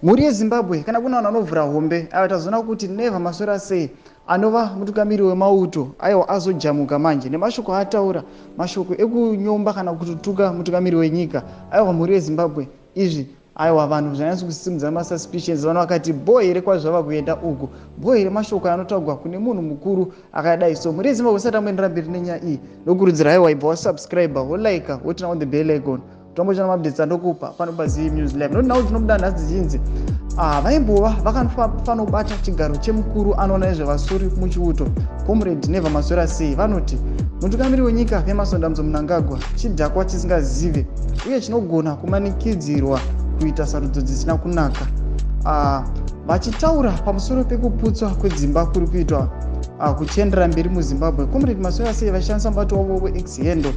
Mhuri yeZimbabwe, kana kuna vanhu vanovhura hombe, aiwa, tazoona kuti Never Maswera Sei, anova mutungamiri wemauto, aiwa, azojamuka manje nemashoko aataura, mashoko ekunyomba kana kututuka mutungamiri wenyika. Aiwa, mhuri yeZimbabwe, izvi, aiwa, vanhu zvanyatso kusimudza masuspicions. Vanhu vakati, "Bho here kwazvava kuenda uku? Bho here mashoko anotaurwa kune munhu mukuru akadai?" So mhuri yeZimbabwe, usati amboendera mberi nenyaya iyi, ndokurudzira, aiwa, ibva wasubscribe, wolike, woturn on the bell icon, tombochana maupdates andokupa pano paZim News Live. Noti nhau dzinobuda nhasi dzichinzi vaimbova vakafanobata chigaro chemukuru anoona nezvevasori muchiuto, Comrade Never Maswera Sei, vanoti mutungamiri wenyika Emmerson Dambudzo Mnangagwa chidhakwa chisingazive uye chinogona kumanikidzirwa kuita sarudzo dzisina kunaka. Vachitaura pamusoro pekuputswa kwedzimba kuri kuitwa kuchiendera mberi muZimbabwe, Comrade Maswera Sei vachishandisa mubato wavo weX handle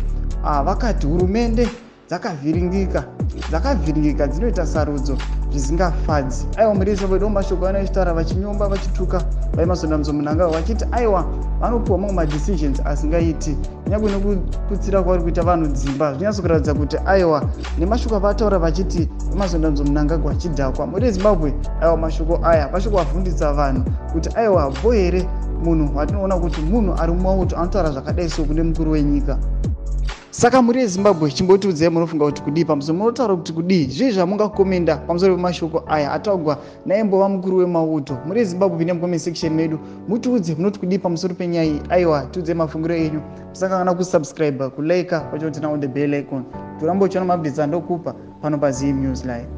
vakati hurumende dzakavhiringika, dzakavhiringika, dzinoita sarudzo zvisingafadzi. Aiwa, mhuri yeZimbabwe, mashoko anochitaura vachinyomba, vachituka vaEmmerson Dambudzo Mnangagwa, vachiti, aiwa, vanopiwa mamwe madecisions asingaiti, kunyange nekuputsira kwavari kuita vanhu dzimba. Zvinyatso kuratidza kuti, aiwa, nemashoko avataura vachiti Emmerson Dambudzo Mnangagwa chidhakwa. Mhuri yeZimbabwe, aiwa, mashoko aya mashoko avhunditsa vanhu kuti, aiwa, bho here munhu watinoona kuti munhu ari mumauto anotaura zvakadai so kune mukuru wenyika? Saka mhuri yeZimbabwe, chimbotiudzai, munofunga kuti kudii pamusoro? Munotaura kuti kudii? Zvii zvamungakomenda pamusoro pemashoko aya ataurwa naimbova mukuru wemauto? Mhuri yeZimbabwe, pinda mucomment section medu, mutiudze munoti kudii pamusoro penyaya iyi. Aiwa, tiudzei mafungiro enyu. Musakangana kusubscribe, kulike, pachoturn on the bell icon, toramba uchiona maupdates andokupa pano paZim News Live.